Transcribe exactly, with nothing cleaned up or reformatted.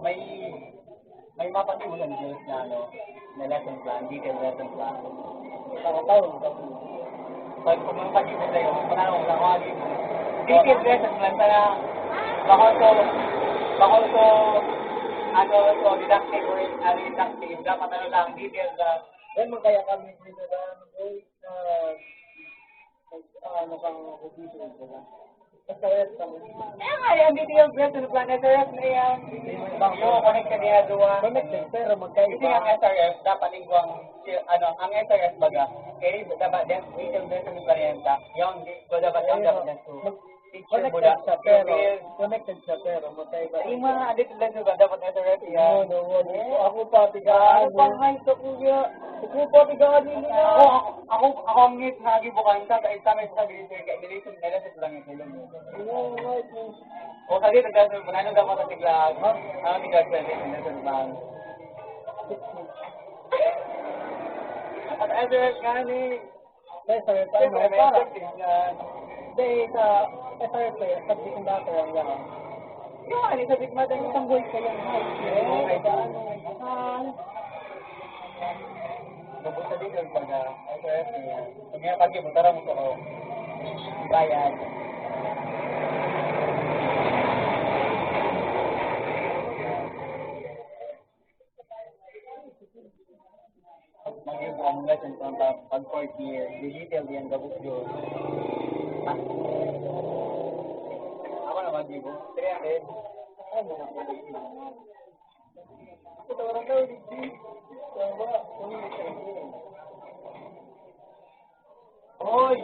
May, may mapag-iulan Diyos na, ano, na lesson plan, detailed lesson plan. Tao-tao, pag, pag magpag-iulan sa'yo, panalo ko lang, mga gibo. Detailed lesson plan, sana, bako so, bako so, ano, so, didactic or, ano, didactic, dapat, ano lang, detailed lang. Yan, magkaya kami dito na, ano, boy, na, ano kang official, diba? Kaya nga, yung detailed lesson plan, S R S na yan. Yung connected niya, duwa. Connected, pero magkaiba. Kasi ang S R S, dapat igwang, ano, ang S R S baga, eh, dapat din, detailed lesson plan yan ta. Yung, di, dapat, ang dapat din to. Teacher mo na. Connected siya, pero, connected siya, pero magkaiba. Yung mga detailed lesson plan, dapat S R S yan. No, no, no. Ako pa, tiga, ano pa, high school niya. Ako pa, tiga, ano niya. Ako, ako, ako ang ngit na gibukan sa, sa exam, sa grade, kaya relation, kaya sa lang yung tulong mo. Oo, nga, ito. O, sabi, nagkasunod mo, ano daw matasiglag? Ha? Ano, nagkasunod, nagkasunod lang. At S R S nga ni, sa S R S, ano, para. Hindi, sa S R S, eh, subject ng dati, ang yaman. Yung, ano, subject mo, yung isang buhay ka yan, ha? Oo, ay, ano, ah, Tapos sa dito, pag, ah, S R S niya, pag may pag-ibutara mo ko, bayad. Mag-ibutara mo nga sa pag, pag fourth year, digital yan, gabos yun. Ah. Ako na mag-ibo, three hundred. Ay, mga Hoy!